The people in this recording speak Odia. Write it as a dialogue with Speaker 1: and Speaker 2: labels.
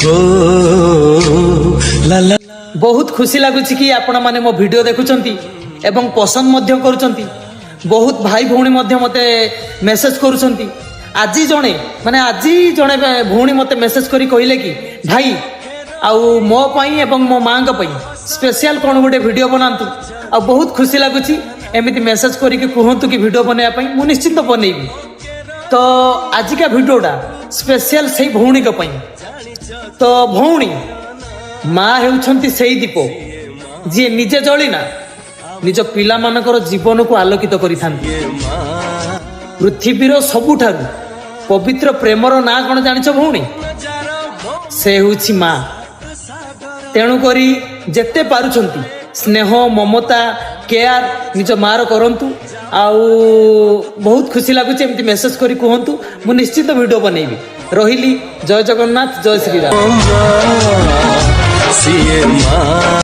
Speaker 1: ହୋ ଲା ଲା।
Speaker 2: ବହୁତ ଖୁସି ଲାଗୁଛି କି ଆପଣମାନେ ମୋ ଭିଡ଼ିଓ ଦେଖୁଛନ୍ତି ଏବଂ ପସନ୍ଦ ମଧ୍ୟ କରୁଛନ୍ତି। ବହୁତ ଭାଇ ଭଉଣୀ ମଧ୍ୟ ମୋତେ ମେସେଜ କରୁଛନ୍ତି। ଆଜି ଜଣେ, ମାନେ ଆଜି ଜଣେ ଭଉଣୀ ମୋତେ ମେସେଜ କରି କହିଲେ କି ଭାଇ, ଆଉ ମୋ ପାଇଁ ଏବଂ ମୋ ମାଆଙ୍କ ପାଇଁ ସ୍ପେଶିଆଲ କ'ଣ ଗୋଟେ ଭିଡ଼ିଓ ବନାନ୍ତୁ। ଆଉ ବହୁତ ଖୁସି ଲାଗୁଛି, ଏମିତି ମେସେଜ କରିକି କୁହନ୍ତୁ କି ଭିଡ଼ିଓ ବନେଇବା ପାଇଁ, ମୁଁ ନିଶ୍ଚିନ୍ତ ବନେଇବି। ତ ଆଜିକା ଭିଡ଼ିଓଟା ସ୍ପେଶିଆଲ ସେଇ ଭଉଣୀଙ୍କ ପାଇଁ। ତ ଭଉଣୀ, ମା ହେଉଛନ୍ତି ସେଇ ଦୀପ ଯିଏ ନିଜେ ଜଳି ନା ନିଜ ପିଲାମାନଙ୍କର ଜୀବନକୁ ଆଲୋକିତ କରିଥାନ୍ତି। ପୃଥିବୀର ସବୁଠାରୁ ପବିତ୍ର ପ୍ରେମର ନାଁ କଣ ଜାଣିଛ ଭଉଣୀ? ସେ ହେଉଛି ମା। ତେଣୁକରି ଯେତେ ପାରୁଛନ୍ତି ସ୍ନେହ, ମମତା, କେୟାର ନିଜ ମାର କରନ୍ତୁ। ଆଉ ବହୁତ ଖୁସି ଲାଗୁଛି, ଏମିତି ମେସେଜ କରି କୁହନ୍ତୁ, ମୁଁ ନିଶ୍ଚିତ ଭିଡ଼ିଓ ବନେଇବି। ରହିଲି, ଜୟ ଜଗନ୍ନାଥ, ଜୟ ଶ୍ରୀରାମ।
Speaker 1: ସିଏ ମା।